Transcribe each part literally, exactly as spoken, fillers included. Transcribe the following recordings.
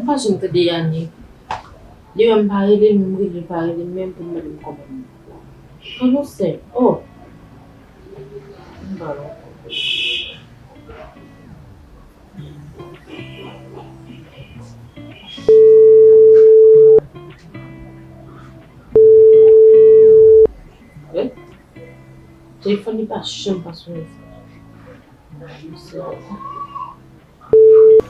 M pa janm tande Yannick. Li menm pa rele m, m rele l pa rele m menm pou l mande m kòman m ye. An non sè. Oh. M pa non. Telefòn li pa janm pa sonnen.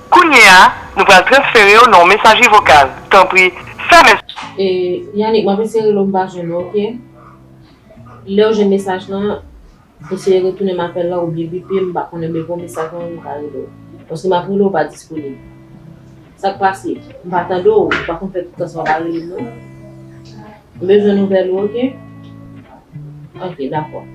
Kounye a, nou pral transfere w nan yon mesaje vokal. Tanpri, fèmen. E, Yannick, m ap eseye rele w, m pa jwenn ou, oke? Lè w jwenn mesaj lan, eseye retounen m apèl la oubyen bipe m, m pa konnen, men pou mesaj lan, m ka rele w. Paske m ap rele w, ou pa disponib. Sa k pase? M pa tande w, ou pa konn fè tout tan sa w pa rele m, non? M bezwen nouvèl ou, oke? Oke, dakò.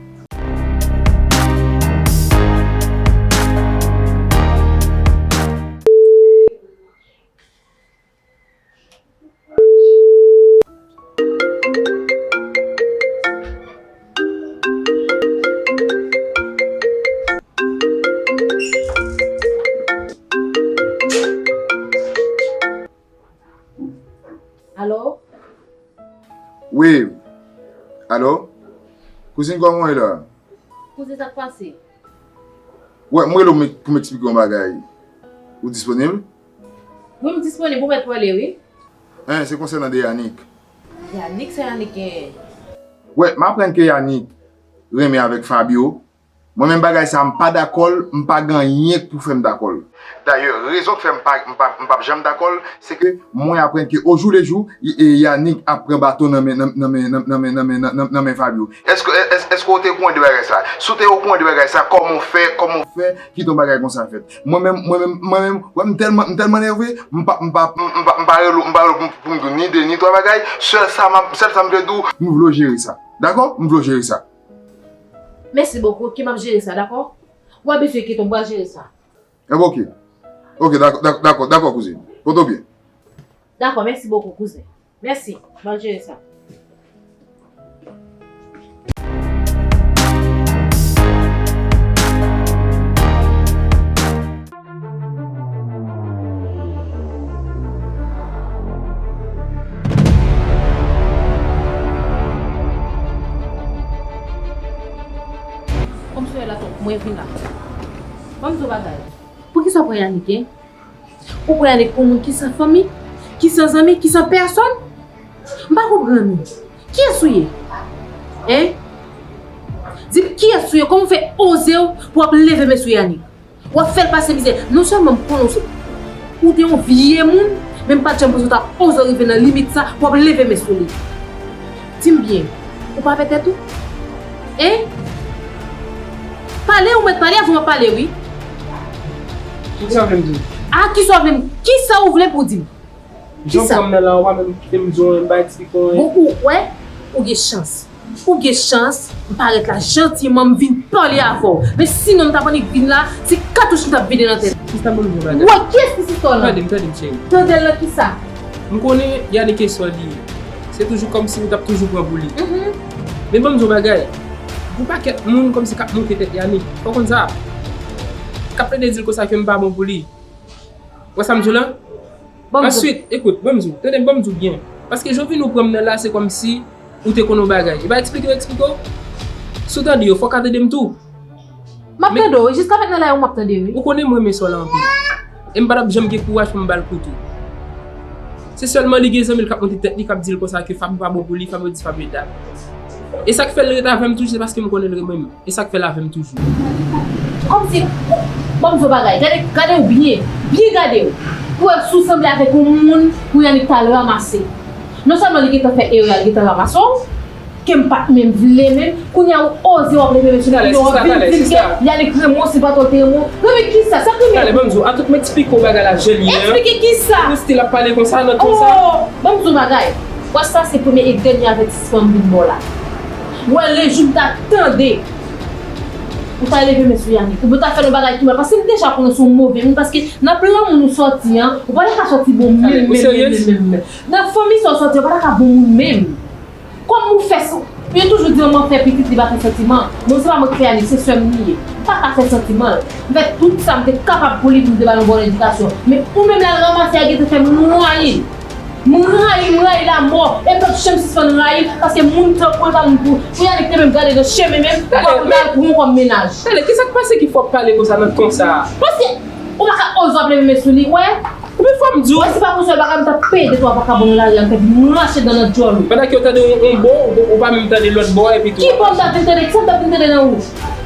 Alo? Wi. Alo? Kouzin, kòman w ye la? Kouzin, sa k pase? Wè, m rele w pou m eksplike w yon bagay. Ou disponib? Wi, m disponib, ou mèt pale, wi. Hein, se konsènan de Yannick. Yannick, sa Yannick genyen? Wè, m aprann ke Yannick renmen avèk Fabio. Mwen menm bagay sa, m pa dakò l, m pa gen anyen k pou fè m dakò l. Dayè, rezon k fè m pa, m pa, m p ap janm dakò l, se ke mwen aprann ke ojoulejou, Y-, e, Yannick ap pran baton nan men, nan, nan men, nan, nan men, nan men, nan, nan, nan men Fabio. Èske, è-, èske, èske w te okouran de bagay sa? Si w te okouran de bagay sa, kòman w fè, kòman w fè, kite yon bagay konsa fèt? Mwen menm, mwen menm, mwen menm, wè, m tèlman, m tèlman nève, m pa, m pa, m, m pa, m pa rele w, m pa rele w pou, pou m di w ni de, ni twa bagay. Sèl sa m ap, sèl sa m vle di w, m vle w jere sa. Dakò? M vle w jere sa. Mèsi bokou, oke, m ap jere sa, dakò? W ap bezwen kite m, m pral jere sa. Enben, oke. Oke, dakò, dakò, dakò, dakò, kouzin. Pote w byen. Dakò, mèsi bokou, kouzin. Mèsi, m ap jere sa. Kòm se la, mwen vin la. Ban m di w bagay. Poukisa w pran Yannick, en? Ou pran Yannick pou moun ki san fanmi, ki san zanmi, ki san pèsòn? M pa konprann ou. Kiyès ou ye? En? Di m kiyès ou ye, kòman w fè oze w pou w ap leve men sou Yannick? W ap fè l pase mizè. Non sèlman m konnen w se, ou te yon vye moun, men m pa t janm panse w t ap oze w rive nan limit sa pou w ap leve men sou li. Di m byen, ou pa pè tèt ou? En? Pale, ou mèt pale avan w ap pale, wi. Kisa w vle m di w? A, kisa w vle m, kisa ou vle pou w di m? Jan w pran m nan la, ou pa menm kite m di w anyen, m pa eksplike w anyen. Bon, ou wè, ou gen chans. Ou gen chans, m parèt la jantiman, m vin pale avè w. Men sinon, m t ap annik vin la, se katouch m t ap vide nan tèt. Sista, ban m di w yon bagay. Ou wè kiyès ki sista w lan? Tande m, tande m, cheri. Tande l nan kisa? M konnen Yannick e sò li ye. Se toujou kòmsi ou t ap toujou pran pou li. Mhm. Men ban m di w yon bagay. Gon pakèt moun kòmsi k ap moute tèt Yannick. Fò w konn sa. K ap plede di l konsa ke m pa bon pou li. Wè sa m di w la? Answit, ekout, ban m di w, tande m, ban m di w byen. Paske jan w vin ou pran m nan la, se kòmsi ou te konn yon bagay. E pa eksplike w eksplike w. Si w tande yo, fò w ka tande m tou. M ap tande w, wi, jiska mentnan la, e ou m ap tande, wi. Ou konnen m renmen sè w la anpil. E m pa t ap janm gen kouraj pou m ba l kou tou. Se sèlman li gen zanmi l k ap monte tèt li, k ap di l konsa ke Fabio pa bon pou li, Fabio di Fabio dat. E sa k fè l ret avè m toujou, se paske m konnen l renmen m. E sa k fè l avè m toujou. Kòmsi, ban m di w bagay, gade, gade w byen, byen gade w. Pou wè si w sanble avèk yon moun pou Yannick t al ranmase. Non sèlman li gentan fè erè a, li gentan ranmase w, ke m pa t menm vle menm, kounye a ou oze w ap leve men sou li, ou vin di m ke Yannick renmen w, si pa t ou te renmen w. Renmen kisa? Sa k renmen? Talè, ban m di w, an tout m eksplike w bagay la jan l ye an. Eksplike kisa? Ou still ap pale konsa, nòt konsa? Oh, ban m di w bagay. Wè sa se premye e dènye avètisman m vin ba w la. Wè lejou m ta tande ou ta leve men sou Yannick, oubyen w ta fè l yon bagay ki mal, paske m deja konnen w se yon move moun, paske nan plan moun ou sòti an, ou pa ta ka sòti bon menm, menm, menm, menm, menm. Nan fanmi sa w sòti an, ou pa ta ka bon moun menm. Kòman ou fè sa? Yo toujou di manman fè pitit li pa fè santiman. Bon, se pa mwen ki fè Yannick, se sè m li ye. M pa ka fè santiman l. M fè tout sa m te kapab pou li pou m te ba l yon bòn edikasyon. Men ou menm la l ranmase a gentan fè m rayi l. M rayi l, m rayi l amò. E m p ap janm sispann rayi l, paske moun tankou l pa moun pou, pou Yannick te menm gade nan chemen menm, pou l al pran kòm mennaj. Tande, kisa k pase ki fè w pale konsa nan ton sa a? Paske ou pa ka oze ap leve men sou li, wè. Konbyen fwa m di w? Wè, si pa konsa, bagay m t ap pede twa vakabon nan lari a, m t ap mache dan nan djòl ou. Pandan ke w tande yon, yon bon, ou, ou pa menm tande lòt bò, epi tou. Ki bon m t ap vin tande? Kisa m t ap vin tande nan ou?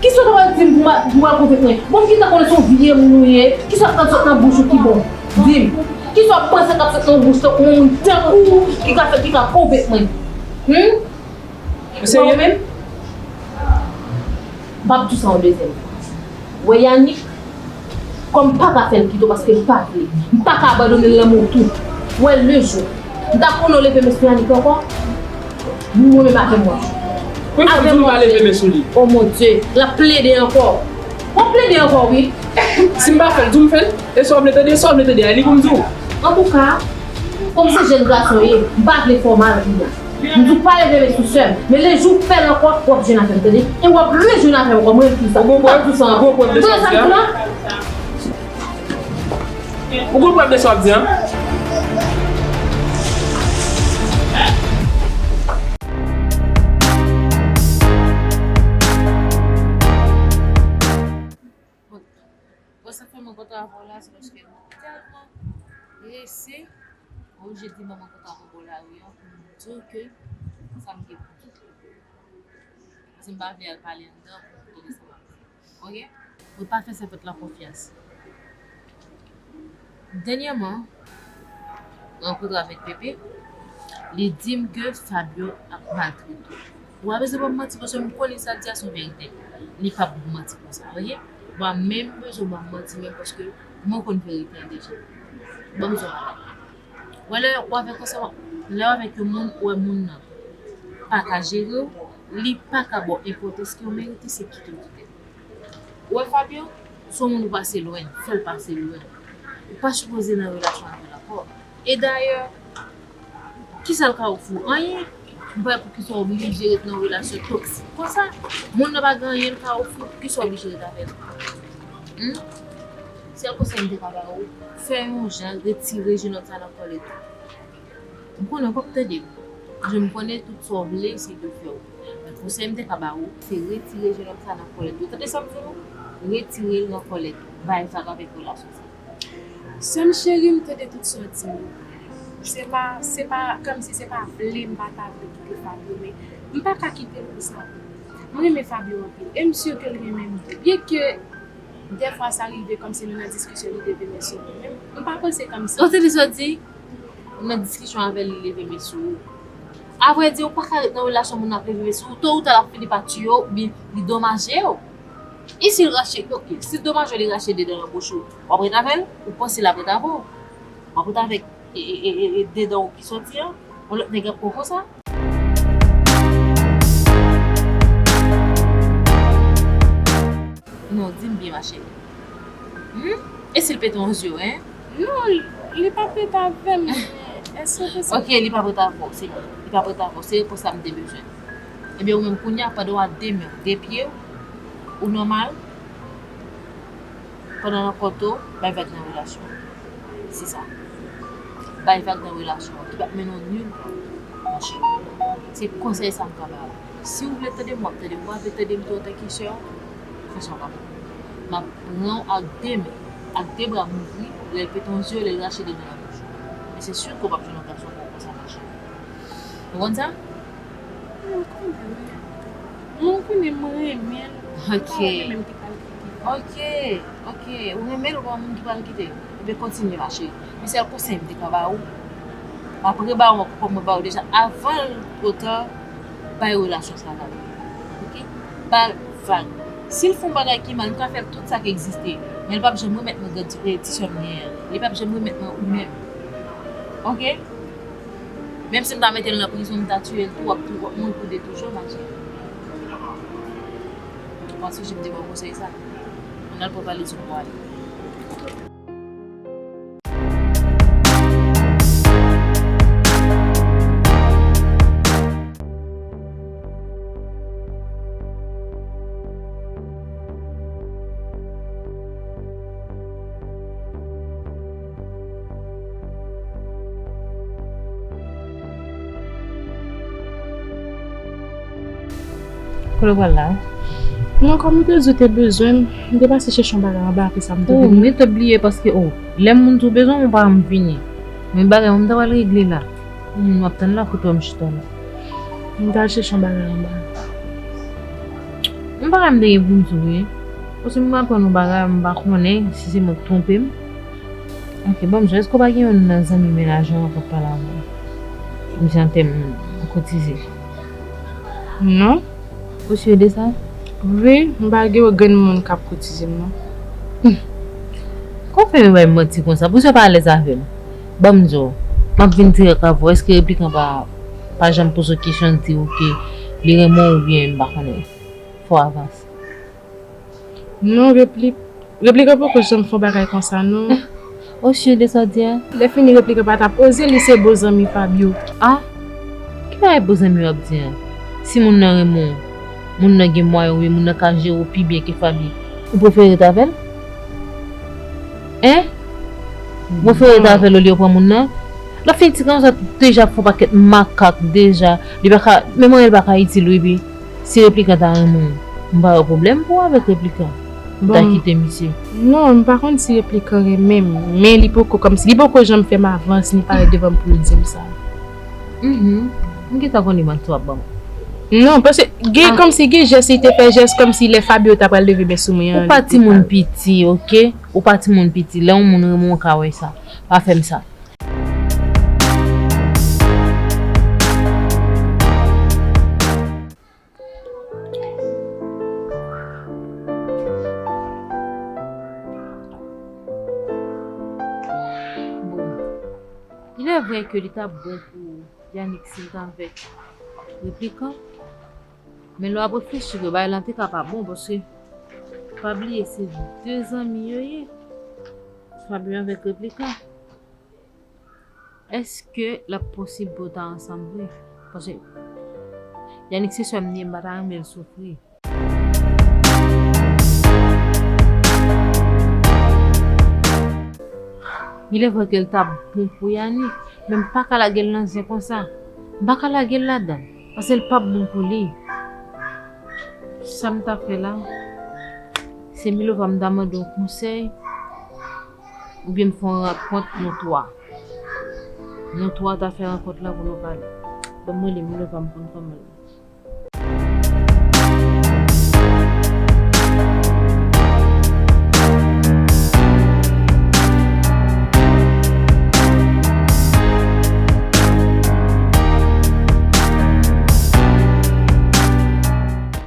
Kisa w t ap di m pou m al, pou m al konvek mwen? Bon, m gentan konnen se yon vye moun ou ye. Kisa k ap sot nan bouch ou ki bon? Di m. Kisa w panse k ap sot nan bouch tankou yon moun tankou ou ki ka fè, ki ka konvek mwen? Hum? Ou serye? Mwen menm, m p ap di w sa yon dezyèm fwa. Wè Yannick, kòm m pa ka fè l kite w paske m pa vle. M pa ka abandone l nan men w tou. Wè lejou. M ta konnen w leve men sou Yannick ankò. Mwen menm avè m w ap jwe. Konbyen fwa m di w pa leve men sou li? Oh mon Dieu, l ap plede ankò. W ap plede ankò wi. Si m pa fè l, di w m fè l. E sa w vle tande, sa w vle tande a, li pou m di w. Antouka, kòm se jèn gason w ye, m pa vle fè w mal pi la. M di w pa leve men sou sè m, men lejou w fè l ankò, w ap jwenn avè m, tande? E w ap rejwenn avè m ankò, mwen menm tou sa. Ou gon prèv? Ou gon prèv de sa w di a? Ou gon prèv de sa w ap di a? Bon, bon, sa k fè mwen kontan avè w la, se paske m tèlman prese, mwen oblije di manman kontan avè w lari an pou m di w ke sa m gen pou di. Paske m pa vle al pale anndan pou m tande sa w ap di. Oke? Mwen pa fè sèvant lan konfyans. Dènyèman, mwen rankontre avèk Pepe, li di m ke Fabio ap maltrete w. Ou pa bezwen ban m manti paske m konnen sa l di a se yon verite. Li p ap manti konsa, oke? Mwen menm bezwen ban m manti menm paske mwen konn verite an deja. Ban m di w yon bagay. Wè lè w avèk ansanm, lè w avèk yon moun, ou wè moun nan pa ka jere w, li pa ka ba w enpòtans ke w merite, se kite w kite l. Ou wè Fabio, se yon moun ou pase lwen, fè l pase lwen. Ou pa sipoze nan relasyon avè l ankò. E dayè, kisa l ka ofri w? Anyen. M pa wè poukisa w oblije ret nan relasyon toksik konsa. Moun nan pa gen anyen l ka ofri w, poukisa w oblije ret avè l? Hmm? Sèl konsèy m te ka ba ou, fè yon jan retire jenòm sa nan kò l etou. M konnen w p ap tande m. Jan m konnen tout sa w vle, se yo fè w. Men konsèy m te ka ba ou, se retire jenòm sa nan kò l etou. Ou tande sa m di w? Retire l nan kò l etou. Bay vag avèk relasyon sa. Sè m cheri, m tande tout sa w di m. Se pa, se pa, kòmsi se pa vle, m pa ta vle kite Fabio, men m pa ka kite l konsa. M renmen Fabio anpil, e m si ke l renmen m tou. Byenke dèfwa sa rive kòmsi nou nan diskisyon, li leve men sou mwen, men m pa panse kòmsi. Ou tande sa w di? Ou nan diskisyon avè l, li leve men sou ou. Avrèdi, ou pa ka ret nan relasyon moun nan ap leve men sou ou. To ou ta, l ap fini pa tiye w, oubyen li domaje w. E si l rache, oke, si l domaje w, li rache de dan nan bouch ou, w ap ret avè l? Ou panse l ap ret avè w? W ap ret avèk e, e, e, e, e de dan w ki soti an? Yon lòt nèg ap pran konsa? Non, di m byen, ma chérie. Hmm? E si l pete yon zye w, en? Non, li pa pete avè m, men èske w panse... Ok, li pa pete avè w, se bon. Li pa pete avè w, se repons la m te bezwen. Ebyen, ou menm kounye a, pandan w a de men w, de pye w, ou nòmal, pandan nan kò tou, bay vag nan relasyon an. Se sa. Bay vag nan relasyon an, ki p ap mennen w nil pa, monchè. Se konsèy sa m ka ba w. Si w vle tande m, w ap tande m. Ou pa vle tande m tou antanke sè w, fè sa w kapab. M ap pran w ak de men, ak de bra m ouvri, lè l pete yon zye w, lè l rache de dan nan bouch ou. Men se si ke w p ap jwenn yon gason bon konsa, monchè. Ou konn sa? Mwen konnen, men mwen konnen mwen renmen l. Ok. Pa ou menm ki pral kite. Ok, ok. Ou renmen l, ou pa yon moun ki pral kite. Ebyen, kontinye mache. Men sèl konsèy m te ka ba ou. M ap reba w ankò, kòm mwen ba ou deja, avan l twò ta, bay relasyon sa vag. Ok? Ba l vag. Si l fè yon bagay ki mal, m ka fè l tout sa k egziste. Men l p ap janm remèt mwen grann ti, ti sè m genyen an. Li p ap janm remèt mwen ou menm. Ok? Menm si m ta mete l nan prizon, m ta tiye l tou, w ap tou, w ap mouri pou de toujou, ma chérie. Ou pa sonje m te ba w konsèy sa? Ann al pran valiz ou pou w ale. Kote w pral la? Non, kòm m te di w te bezwen m, m te pase chèche yon bagay anba, apre sa m te vini. Oh, m te bliye paske, oh, lè moun di w bezwen m, ou pa janm vini. Men bagay mwen m ta pral regle la. Hmm, m ap tann la kote w m chita la. M t al chèche yon bagay anba. M pa kwè m te gen pou m di w, wi. Paske m aprann yon bagay, m pa konnen si se mwen k twonpe m. Ok, ban m jwe. Èske w pa gen youn nan zanmi mennaj ou ankò k pale avè w? M di an tèm kotize. Non. Ou si de sa? Wi, m pa gen yon grenn moun k ap kotize m, non. Kòman w fè vin bay m manti konsa? Poukisa w pa alèz avè m? Ban m di w, m ap vin dirèk avè w. Èske Replikan pa, pa janm poze w kesyon, di w ke li renmen w oubyen m pa konnen? Fò w avanse. Non, Repli-, Replikan poko janm fè yon bagay konsa, non. Osye de sa w di a. Lè fini, Replikan pa t ap oze, li se bon zanmi Fabio. Ah? Ki bagay bon zanmi w ap di a? Si moun nan renmen w, moun nan gen mwayen oubyen moun nan ka jere w pi byen ke Fabio, ou prefere rete avè l? Hein? Ou prefere rete avè l olye w pran moun nan? Lè w fin ti konsa, deja fè yon pakèt makak deja. Li pa ka, menm anyen li pa ka itil ou, epi si Replikan ta renmen w, m pa wè pwoblèm pou w avèk Replikan. Ou ta kite misye. Non, m pa konn si Replikan renmen m, men li poko, kòmsi, li poko janm fè m avans, ni parèt devan m pou l di m sa. Mhm. M gentan konnen manti w ap ban m. Non, paske gen kòmsi gen jès, li te fè jès kòmsi lè Fabio ta pral leve men sou mwen an. Ou pa timoun piti, ok? Ou pa timoun piti. Lè yon moun renmen w, ou ka wè sa. Pa fè m sa. Bon, il est vrai que li t ap bon pou Yannick si l t avèk Replikan, men lè w ap reflechi, bagay lan te ka pa bon, paske pa bliye se de zanmi yo ye, Fabio avèk Replikan. Èske l ap posib pou yo ta ansanm vre? Paske Yannick se sè m li ye, m pa ta renmen l soufri. Il est vrai ke l t ap bon pou Yannick, men m pa ka lage l nan zen konsa. M pa ka lage l ladan l, paske l p ap bon pou li. Sa m ta fè la, se Milova m ta mande yon konsèy, oubyen m fè yon rankont nou twa. Nou twa ta fè rankont la pou nou pale. Ban m rele Milova, m konn kòman l ye.